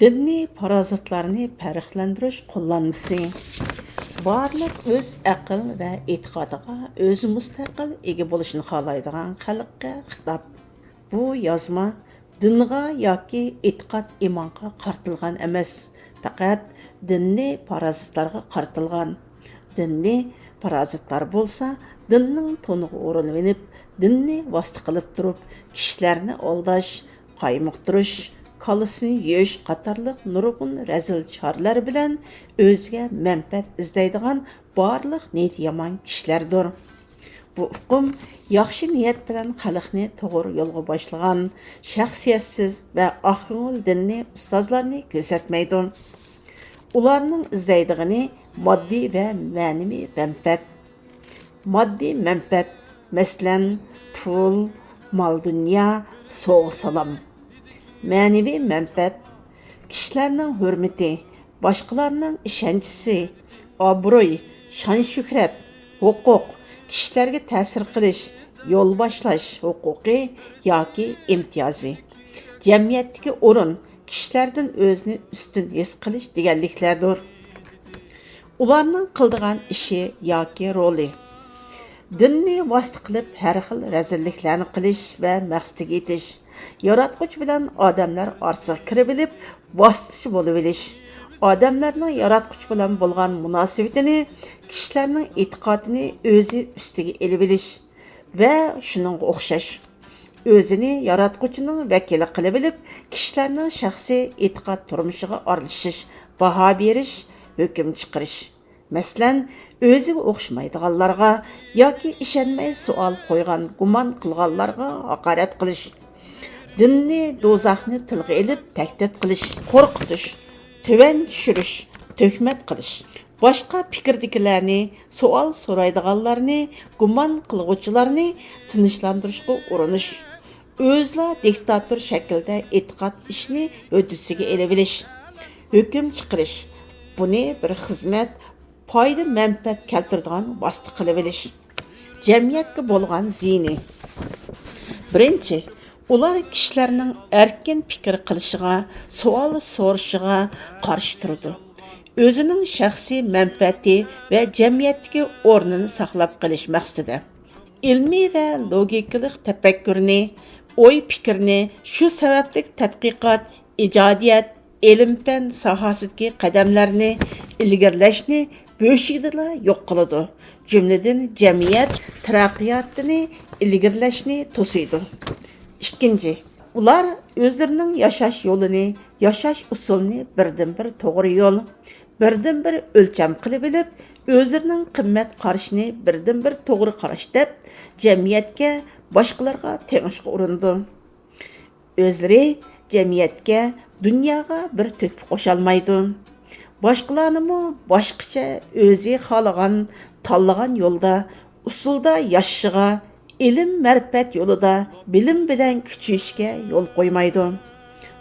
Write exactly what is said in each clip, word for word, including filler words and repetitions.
دىنىي پارازىتلارنى پەرقلەندۈرۈش قوللانمىسى. بارلىق ئۆز ئەقىل ۋە ئېتىقادىغا ئۆزى مۇستەقىل ئىگە بولۇشنى خالايدىغان خەلققە خىتاب. بۇ يازما دىنغا ياكى ئېتىقاد ئىمانغا قارىتىلغان ئەمەس، پەقەت دىنىي پارازىتلارغا قارىتىلغان. دىنىي پارازىتلار بولسا دىننىڭ تونىغا ئورۇنلىنىپ، دىننى ۋاسىتە قىلىپ تۇرۇپ، كىشىلەرنى ئالداش، قايمۇقتۇرۇش، كاللىسىنى يۇيۇش قاتارلىق نۇرغۇن رەزىل چارىلەر بىلەن ئۆزىگە مەنپەئەت ئىزدەيدىغان بارلىق نىيىتى يامان كىشىلەردۇر. بۇ ئۇقۇم ياخشى نىيەت بىلەن خەلقنى توغرا يولغا باشلىغان شەخسىيەتسىز ۋە ئاق كۆڭۈل دىنىي ئۇستازلارنى كۆرسەتمەيدۇ. ئۇلارنىڭ ئىزدەيدىغىنى ماددىي ۋە مەنىۋى مەنپەئەت. ماددىي مەنپەئەت، مەسىلەن، پۇل، مال-دۇنيا، سوۋغا-سالام. مەنىۋى مەنپەئەت، كىشىلەرنىڭ ھۆرمىتى، باشقىلارنىڭ ئىشەنچىسى، ئابرۇي، شان-شۆھرەت، ھوقۇق، كىشىلەرگە تەسىر قىلىش، يول باشلاش ھوقۇقى ياكى ئىمتىيازى، جەمئىيەتتىكى ئورۇن، كىشىلەردىن ئۆزىنى ئۈستۈن ھېس قىلىش دېگەنلىكلەردۇر. ئۇلارنىڭ قىلىدىغان ئىشى ياكى رولى. دىننى ۋاسىتە قىلىپ ھەر خىل رەزىللىكلەرنى قىلىش ۋە مەقسىتىگە يېتىش. ياراتقۇچى بىلەن ئادەملەر ئارىسىغا كىرىۋېلىپ، ۋاسىتىچى بولۇۋېلىش. ئادەملەرنىڭ ياراتقۇچى بىلەن بولغان مۇناسىۋىتىنى، كىشىلەرنىڭ ئېتىقادىنى ئۆزى ئۈستىگە ئېلىۋېلىش ۋە شۇنىڭغا ئوخشاش. ئۆزىنى ياراتقۇچىنىڭ ۋەكىلى قىلىۋېلىپ، كىشىلەرنىڭ شەخسىي ئېتىقاد تۇرمۇشىغا ئارىلىشىش، باھا بېرىش، ھۆكۈم چىقىرىش. مەسىلەن، ئۆزىگە ئوخشىمايدىغانلارغا ياكى ئىشەنمەي سوئال قويغان، گۇمان قىلغانلارغا ھاقارەت قىلىش. دىننى، دوزاخنى تىلغا ئېلىپ تەھدىت قىلىش، قورقۇتۇش، تۆۋەن چۈشۈرۈش، تۆھمەت قىلىش. باشقا پىكىردىكىلەرنى، سوئال سورايدىغانلارنى، گۇمان قىلغۇچىلارنى تىنچلاندۇرۇشقا ئۇرۇنۇش. ئۆزىلا دىكتاتور شەكلىدە ئېتىقاد ئىشىنى ھۆددىسىگە ئېلىۋېلىش، ھۆكۈم چىقىرىش، بۇنى بىر خىزمەت، پايدا-مەنپەئەت كەلتۈرىدىغان ۋاسىتە قىلىۋېلىش. جەمئىيەتكە بولغان زىيىنى. بىرىنچى، ئۇلار كىشىلەرنىڭ ئەركىن پىكىر قىلىشىغا، سوئال سورىشىغا قارشى تۇرىدۇ. ئۆزىنىڭ شەخسىي مەنپەئەتى ۋە جەمئىيەتتىكى ئورنىنى ساقلاپ قېلىش مەقسىتىدە. ئىلمىي ۋە لوگىكىلىق تەپەككۇرنى، ئوي-پىكىرنى، شۇ سەۋەبلىك تەتقىقات، ئىجادىيەت، ئىلىم-پەن ساھەسىدىكى قەدەملەرنى ئىلگىرىلەشنى بۆشۈكىدىلا يوق قىلىدۇ، جۈملىدىن جەمئىيەت تەرەققىياتىنى ئىلگىرىلەشنى توسۇيدۇ. ئىككىنچى، ئۇلار ئۆزلىرىنىڭ ياشاش يولىنى، ياشاش ئۇسۇلىنى بىردىنبىر توغرا يول، بىردىنبىر ئۆلچەم قىلىۋېلىپ، ئۆزلىرىنىڭ قىممەت قارىشىنى بىردىنبىر توغرا قاراش دەپ، جەمئىيەتكە، باشقىلارغا تېڭىشقا ئۇرۇنىدۇ. ئۆزلىرى جەمئىيەتكە، دۇنياغا بىر تۆھپە قوشالمايدۇ. باشقىلارنىمۇ باشقىچە ئۆزى خالىغان، تاللىغان يولدا، ئۇسۇلدا ياشىشىغا، ئىلىم-مەرىپەت يولىدا بىلىم بىلەن كۈچىيىشكە يول قويمايدۇ.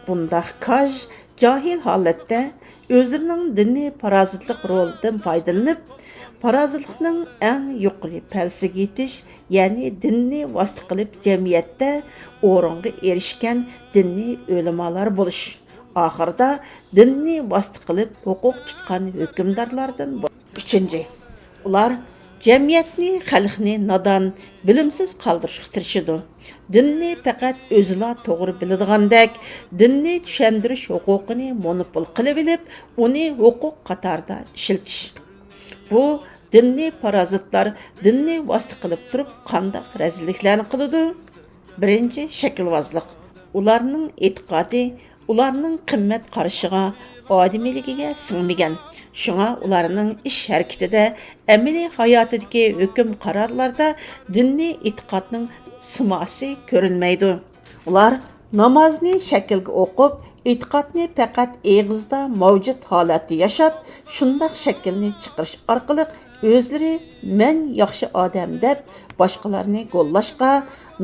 بۇنداق كاج، جاھىل ھالەتتە ئۆزلىرىنىڭ دىنىي پارازىتلىق رولىدىن پايدىلىنىپ، پارازىتلىقنىڭ ئەڭ يۇقىرى پەللىسىگە يېتىش، يەنى دىننى ۋاسىتە قىلىپ جەمئىيەتتە ئورۇنغا ئېرىشكەن دىنىي ئۆلىمالار بولۇش، ئاخىرىدا دىننى ۋاسىتە قىلىپ ھوقۇق تۇتقان ھۆكۈمدارلاردىن بولۇش. ئۈچىنچى، ئۇلار جەمئىيەتنى، خەلقنى نادان، بىلىمسىز قالدۇرۇشقا تىرىشىدۇ. دىننى پەقەت ئۆزىلا توغرا بىلىدىغاندەك، دىننى چۈشەندۈرۈش ھوقۇقىنى مونوپول قىلىۋېلىپ، ئۇنى ھوقۇق قاتارىدا ئىشلىتىش. بۇ دىننى پارازىتلار دىننى ۋاسىتە قىلىپ تۇرۇپ قانداق رەزىللىكلەرنى قىلىدۇ؟ بىرىنچى، شەكىلۋازلىق. ئۇلارنىڭ ئېتىقادى ئۇلارنىڭ قىممەت قارىشىغا، ئادىمىيلىكىگە سىڭمىگەن. شۇڭا ئۇلارنىڭ ئىش ھەرىكىتىدە، ئەمەلىي ھاياتىدىكى ھۆكۈم قارارلاردا دىنىي ئېتىقادنىڭ سىماسى كۆرۈنمەيدۇ. ئۇلار نامازنى شەكىلگە ئوقۇپ، ئېتىقادنى پەقەت ئېغىزدا مەۋجۇت ھالەتتە ياشاپ، شۇنداق شەكىلنى چىقىرىش ئارقىلىق ئۆزلىرى «مەن ياخشى ئادەم» دەپ باشقىلارنى گوللاشقا،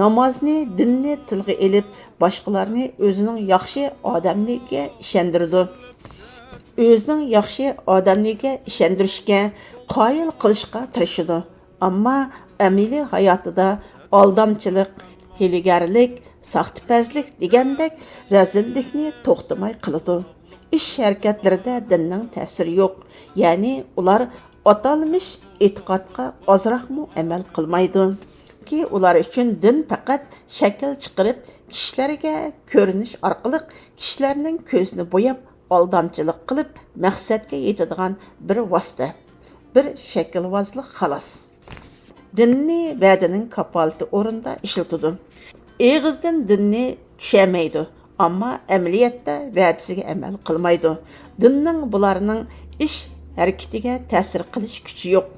نامازنى، دىننى تىلغا ئېلىپ، باشقىلارنى ئۆزىنىڭ ياخشى ئادەملىكىگە ئىشەندۈرىدۇ. ئۆزىنىڭ ياخشى ئادەملىكىگە ئىشەندۈرۈشكە، قايىل قىلىشقا تىرىشىدۇ. ئەمما ئەمەلىي ھاياتىدا ئالدامچىلىق، ھىيلىگەرلىك، ساختىپەزلىك دېگەندەك رەزىللىكنى توختىماي قىلىدۇ. ئىش-ھەرىكەتلىرىدە دىننىڭ تەسىرى يوق، يەنى ئۇلار ئاتالمىش ئېتىقادقا ئازراقمۇ ئەمەل قىلمايدۇ. چۈنكى ئۇلار ئۈچۈن دىن پەقەت شەكىل چىقىرىپ، كىشىلەرگە كۆرۈنۈش ئارقىلىق كىشىلەرنىڭ كۆزىنى بوياپ، ئالدامچىلىق قىلىپ، مەقسەتكە يېتىدىغان بىر ۋاسىتە، بىر شەكىلۋازلىق خالاس. دىننى ۋەدىنىڭ كاپالىتى ئورنىدا ئىشلىتىدۇ. ئېغىزدىن دىننى چۈشەمەيدۇ، ئەمما ئەمەلىيەتتە ۋەدىسىگە ئەمەل قىلمايدۇ. دىننىڭ بۇلارنىڭ ئىش ھەرىكىتىگە تەسىر قىلىش كۈچى يوق.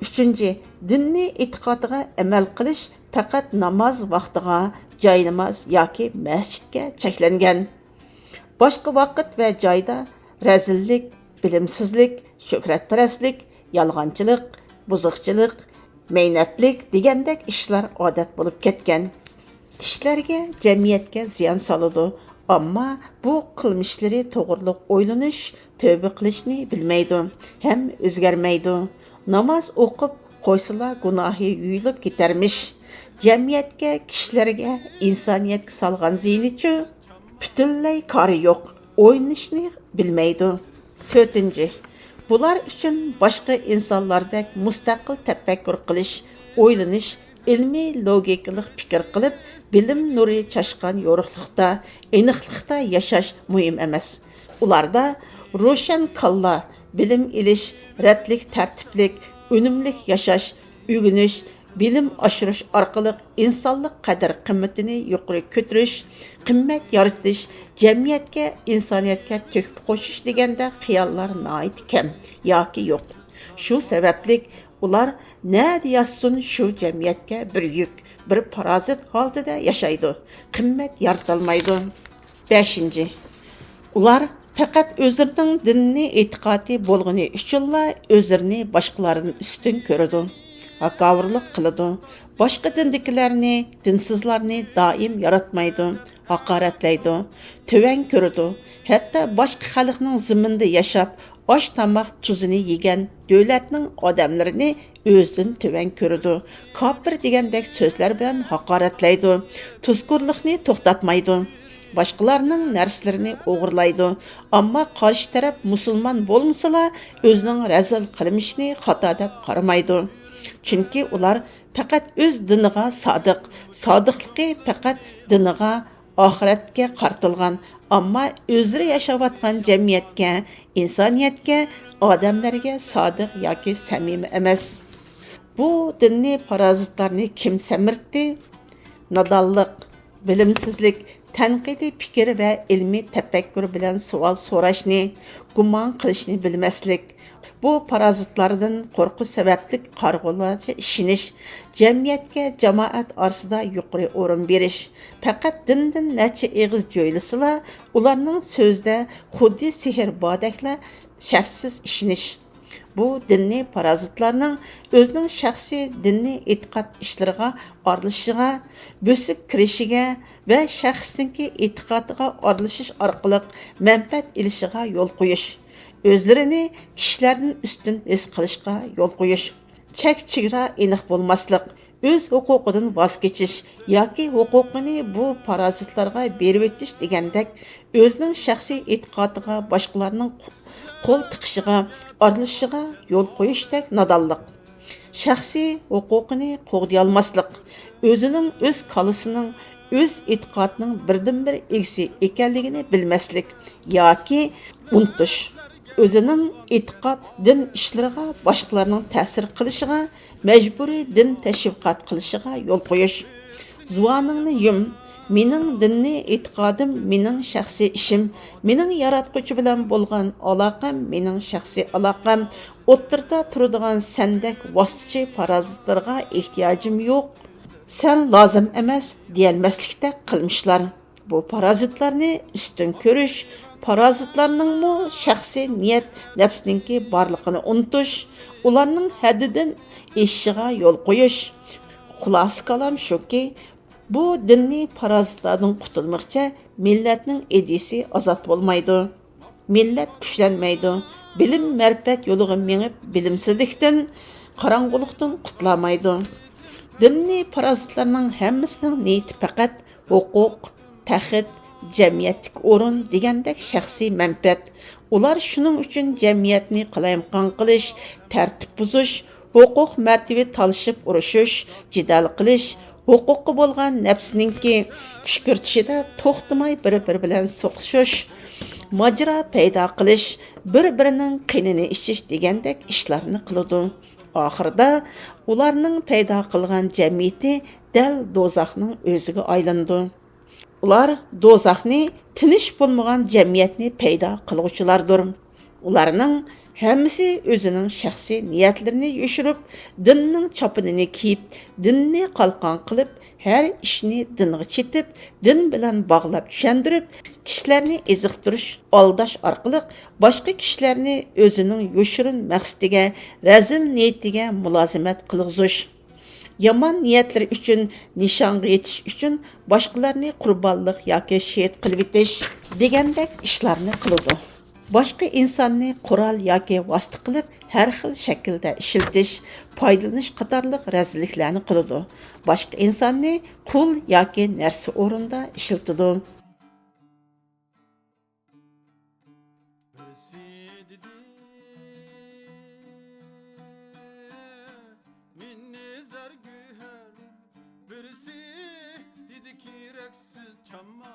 ئۈچىنچى، دىننىي ئېتىقادىغا ئەمەل قىلىش پەقەت ناماز ۋاقتىغا، جايناماز ياكى مەسچىتكە چەكلەنگەن. باشقا ۋاقىت ۋە جايدا رەزىللىك، بىلىمسىزلىك، شۆھرەتپەرەسلىك، يالغانچىلىق، بۇزۇقچىلىق، مەينەتلىك دېگەندەك ئىشلار ئادەت بولۇپ كەتكەن. كىشىلەرگە، جەمئىيەتكە زىيان سالىدۇ، ئەمما بۇ قىلمىشلىرى توغرۇلۇق ئويلىنىش، تۆبە قىلىشنى بىلمەيدۇ ھەم ئۆزگەرمەيدۇ. ناماز ئوقۇپ قويسىلا گۇناھى يۇيۇلۇپ كېتەرمىش. جەمئىيەتكە، كىشىلەرگە، ئىنسانىيەتكە سالغان زىيىنىچۇ؟ پۈتۈنلەي كارى يوق، ئويلىنىشنى بىلمەيدۇ. تۆتىنچى، بۇلار ئۈچۈن باشقا ئىنسانلاردەك مۇستەقىل تەپەككۇر قىلىش، ئويلىنىش، ئىلمىي لوگىكىلىق پىكىر قىلىپ، بىلىم نۇرى چاچقان يورۇقلۇقتا، ئېنىقلىقتا ياشاش مۇھىم ئەمەس. ئۇلاردا روشەن كاللا، بىلىم ئېلىش، رەتلىك، تەرتىپلىك، ئۈنۈملۈك ياشاش، ئۆگىنىش، بىلىم ئاشۇرۇش ئارقىلىق ئىنسانلىق قەدىر-قىممىتىنى يۇقىرى كۆتۈرۈش، قىممەت يارىتىش، جەمئىيەتكە، ئىنسانىيەتكە تۆھپە قوشۇش دېگەندەك خىياللار ناھايىتى كەم ياكى يوق. شۇ سەۋەبلىك ئۇلار نەدە ياتسۇن شۇ جەمئىيەتكە بىر يۈك، بىر پارازىت ھالىتىدە ياشايدۇ، قىممەت يارىتالمايدۇ. بەشىنچى، ئۇلار پەقەت ئۆزلىرىنىڭ دىنىي ئېتىقادى بولغىنى ئۈچۈنلا ئۆزلىرىنى باشقىلاردىن ئۈستۈن كۆرىدۇ، ھاكاۋۇرلۇق قىلىدۇ، باشقا دىندىكىلەرنى، دىنسىزلارنى دائىم ياراتمايدۇ، ھاقارەتلەيدۇ، تۆۋەن كۆرىدۇ، ھەتتا باشقا خەلقنىڭ زېمىنىدا ياشاپ، ئاش-تاماق تۇزىنى يېگەن دۆلەتنىڭ ئادەملىرىنى ئۆزىدىن تۆۋەن كۆرىدۇ، كاپىر دېگەندەك سۆزلەر بىلەن ھاقارەتلەيدۇ، تۇزكورلۇقنى توختاتمايدۇ، باشقىلارنىڭ نەرسىلىرىنى ئوغرىلايدۇ، ئەمما قارشى تەرەپ مۇسۇلمان بولمىسىلا، ئۆزىنىڭ رەزىل قىلمىشىنى خاتا دەپ قارىمايدۇ. چۈنكى ئۇلار پەقەت ئۆز دىنىغا سادىق، سادىقلىقى پەقەت دىنىغا، ئاخىرەتكە قارىتىلغان، ئەمما ئۆزلىرى ياشاۋاتقان جەمئىيەتكە، ئىنسانىيەتكە، ئادەملەرگە سادىق ياكى سەمىمىي ئەمەس. بۇ دىنىي پارازىتلارنى كىم سەمرىتتى؟ نادانلىق، بىلىمسىزلىك، تەنقىدىي پىكىر ۋە ئىلمىي تەپەككۇر بىلەن سوئال سوراشنى، گۇمان قىلىشنى بىلمەسلىك، بۇ پارازىتلاردىن قورقۇش سەۋەبلىك قارىغۇلارچە ئىشىنىش، جەمئىيەتكە، جامائەت ئارىسىدا يۇقىرى ئورۇن بېرىش، پەقەت دىندىن نەچچە ئېغىز جۆيلىسىلا، ئۇلارنىڭ سۆزىدە خۇددى سېھىر باردەكلا شەرتسىز ئىشىنىش. بۇ دىنىي پارازىتلارنىڭ ئۆزىنىڭ شەخسىي دىنىي ئېتىقاد ئىشلىرىغا ئارىلىشىشىغا، بۆسۈپ كىرىشىگە ۋە شەخسنىڭكى ئېتىقادىغا ئارىلىشىش ئارقىلىق مەنپەئەت ئېلىشىغا يول قويۇش، ئۆزلىرىنى كىشىلەردىن ئۈستۈن ھېس قىلىشقا يول قويۇش، چەك-چېگرا ئېنىق بولماسلىق، ئۆز ھوقۇقىدىن ۋاز كېچىش ياكى ھوقۇقىنى بۇ پارازىتلارغا بېرىۋېتىش دېگەندەك ئۆزىنىڭ شەخسىي ئېتىقادىغا باشقىلارنىڭ قول تىقىشىغا، ئارىلىشىشىغا يول قويۇشتەك نادانلىق. شەخسىي ھوقۇقىنى قوغدىيالماسلىق، ئۆزىنىڭ ئۆز كاللىسىنىڭ، ئۆز ئېتىقادىنىڭ بىردىنبىر ئىگىسى ئىكەنلىكىنى بىلمەسلىك ياكى ئۇنتۇش، ئۆزىنىڭ ئېتىقاد، دىن ئىشلىرىغا باشقىلارنىڭ تەسىر قىلىشىغا، مەجبۇرىي دىن تەشۋىقات قىلىشىغا يول قويۇش. زۇۋانىڭنى يۇم. مېنىڭ دىنىي ئېتىقادىم مېنىڭ شەخسىي ئىشىم، مېنىڭ ياراتقۇچى بىلەن بولغان ئالاقەم مېنىڭ شەخسىي ئالاقەم، ئوتتۇرىدا تۇرىدىغان سەندەك ۋاسىتىچى پارازىتلارغا ئېھتىياجىم يوق، سەن لازىم ئەمەس دېيەلمەسلىكتەك قىلمىشلار. بۇ پارازىتلارنى ئۈستۈن كۆرۈش، پارازىتلارنىڭمۇ شەخسىي نىيەت نەپسىنىڭكى بارلىقىنى ئۇنتۇش، ئۇلارنىڭ ھەددىدىن ئېشىشىغا يول قويۇش. خۇلاسە كالام شۇكى، بۇ دىنىي پارازىتلاردىن قۇتۇلمىغىچە مىللەتنىڭ ئىدىيىسى ئازاد بولمايدۇ. مىللەت كۈچلەنمەيدۇ. بىلىم-مەرىپەت يولىغا مېڭىپ، بىلىمسىزلىكتىن، قاراڭغۇلۇقتىن قۇتۇلالمايدۇ. دىنىي پارازىتلارنىڭ ھەممىسىنىڭ نىيىتى پەقەت ھوقۇق، تەخت، جەمئىيەتتىكى ئورۇن دېگەندەك شەخسىي مەنپەئەت. ئۇلار شۇنىڭ ئۈچۈن جەمئىيەتنى قالايمىقان قىلىش، تەرتىپ بۇزۇش، ھوقۇق مەرتىۋە تالىشىپ ئۇرۇشۇش، جېدەل قىلىش، ھوقۇققا بولغان نەپسىنىڭكى كۈشكۈرتۈشىدە توختىماي بىر-بىرى بىلەن سوقۇشۇش، ماجىرا پەيدا قىلىش، بىر-بىرىنىڭ قېنىنى ئىچىش دېگەندەك ئىشلارنى قىلىدۇ. ئاخىرىدا ئۇلارنىڭ پەيدا قىلغان جەمئىيىتى دەل دوزاخنىڭ ئۆزىگە ئايلىنىدۇ. ئۇلار دوزاخنى، تىنچ بولمىغان جەمئىيەتنى پەيدا قىلغۇچىلاردۇر. ئۇلارنىڭ ھەممىسى ئۆزىنىڭ شەخسىي نىيەتلىرىنى يوشۇرۇپ، دىننىڭ چاپىنىنى كىيىپ، دىننى قالقان قىلىپ، ھەر ئىشنى دىنغا چېتىپ، دىن بىلەن باغلاپ چۈشەندۈرۈپ، كىشىلەرنى ئېزىقتۇرۇش، ئالداش ئارقىلىق باشقا كىشىلەرنى ئۆزىنىڭ يوشۇرۇن مەقسىتىگە، رەزىل نىيىتىگە مۇلازىمەت قىلغۇزۇش. يامان نىيەتلىرى ئۈچۈن نىشانغا يېتىش ئۈچۈن باشقىلارنى قۇربانلىق ياكى شېھىت قىلىۋېتىش دېگەندەك ئىشلارنى قىلىدۇ. باشقا ئىنساننى قورال ياكى ۋاسىتە قىلىپ ھەر خىل شەكىلدە ئىشلىتىش، پايدىلىنىش قاتارلىق رەزىللىكلەرنى قىلىدۇ. باشقا ئىنساننى قۇل ياكى نەرسە ئورنىدا ئىشلىتىدۇ. بىرسى دېدى، مېنى زەر گۆھەر، بىرسى دېدى، كېرەكسىز چامما.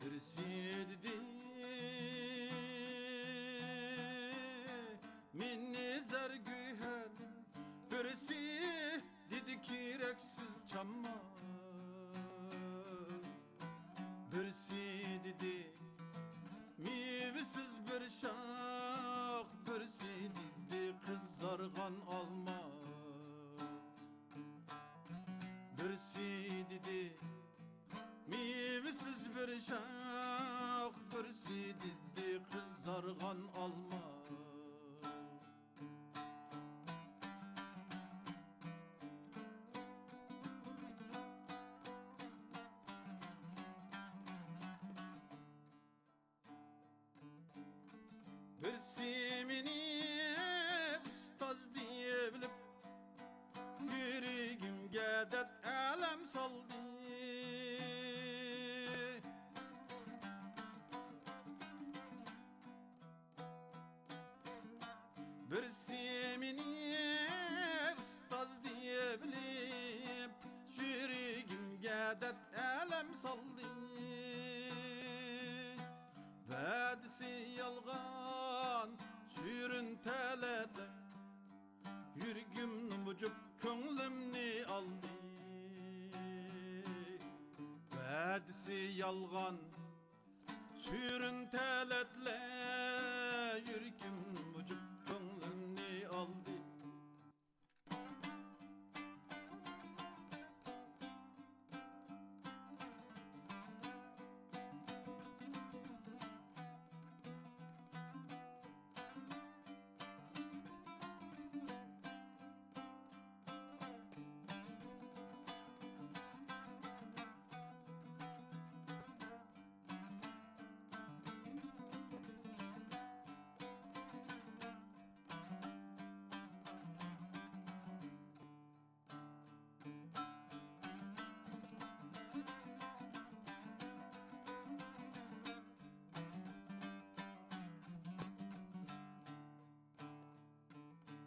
بىرسى دېدى، مېنى زەر گۆھەر، بىرسى دېدى، كېرەكسىز چامما. بىرسى دېدى، مېۋىسىز بىر شاخ، بىرسى دېدى، قىزارغان ئالما. بىرسى دېدى، مېۋىسىز بىر شاخ، بىرسى دېدى، قىزارغان ئالما. بىرسى مېنى ئۇستاز دېيىۋېلىپ، يۈرىكىمگە دەرد ئەلەم سالدى. بىرسى مېنى ئۇستاز دېيىۋېلىپ، يۈرىكىمگە دەرد ئەلەم سالدى. ۋەدىسى يالغان، شېرىن تەلەتلەر، يۈرىكىمنى مۇجۇپ، كۆڭلۈمنى ئالدى. ۋەدىسى يالغان، شېرىن تەلەتلەر، يۈرىكىمنى